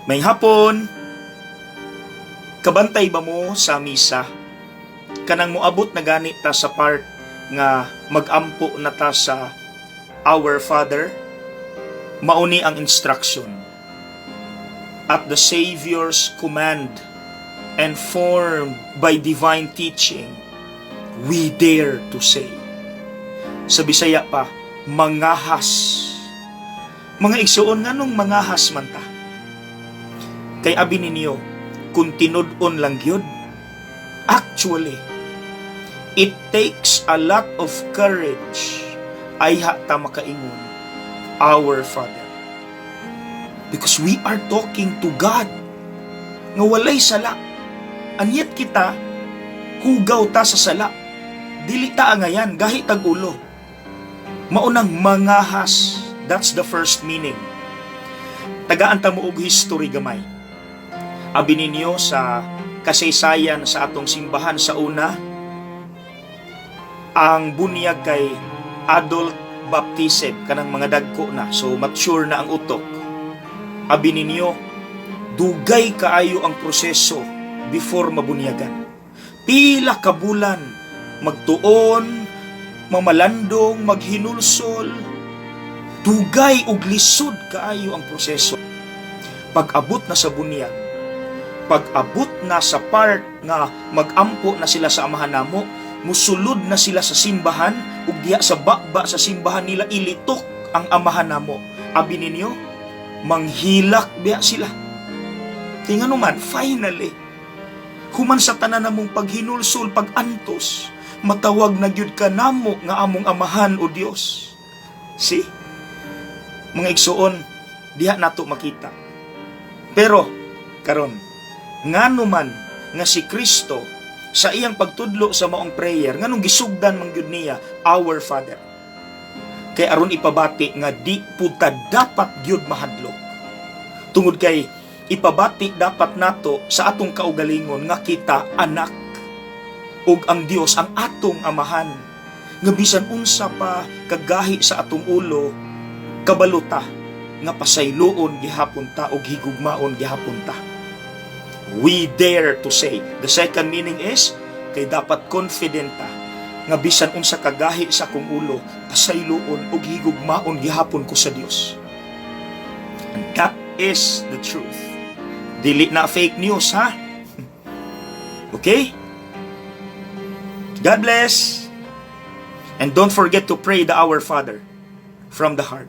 Maayong hapon. Kabantay ba mo sa misa? Kanang moabot na gani ta sa part nga magampo na ta sa Our Father, mauni ang instruction. At the Savior's command and formed by divine teaching, we dare to say. Sa Bisaya pa, mangahas. Mga igsuon, nganong mangahas man ta? Kay abi ninyo, kung tinud-on lang gyud, actually, it takes a lot of courage ayha ta makaingon, "Our Father." Because we are talking to God nga walay sala. And yet kita, hugaw ta sa sala. Dili ta angayan, gahi tag ulo. Maunang mangahas. That's the first meaning. Tagaan ta mo og history gamay. Abi ninyo sa kasaysayan sa atong simbahan sa una, ang bunyag kay adult baptism, kanang mga dagko na, so mature na ang utok. Abi ninyo, dugay kaayo ang proseso before mabunyagan. Pila ka bulan magtuon, mamalandong, maghinulsol, dugay ug lisod kaayo ang proseso. Pag-abot na sa bunyag, pag-abot na sa part nga magampo na sila sa Amahan Namo, musulod na sila sa simbahan ug diha sa baba sa simbahan nila ilitok ang Amahan Namo. Abi ninyo, manghilak biya sila. Kay ngano man, finally, human sa tanan namong paghinulsol, pagantos, matawag na gyud ka namo nga among Amahan o Dios. See? Mga igsuon, diha nato makita. Pero karon, ngano man nga si Kristo sa iyang pagtudlo sa maong prayer, nganong gisugdan man gyud niya "Our Father"? Kay aron ipabati nga di pud ta dapat gyud mahadlok. Tungod kay ipabati dapat nato sa atong kaugalingon nga kita anak ug ang Dios ang atong Amahan, nga bisan unsa pa kagahi sa atong ulo, kabalo ta nga pasayloon gihapon ta ug higugmaon gihapon ta. We dare to say. The second meaning is kay dapat confident ta nga bisan unsa kagahi sa akong ulo, pasayloon ug higugmaon gihapon ko sa Dios. And that is the truth. Dili na fake news, ha? Okay? God bless. And don't forget to pray the Our Father from the heart.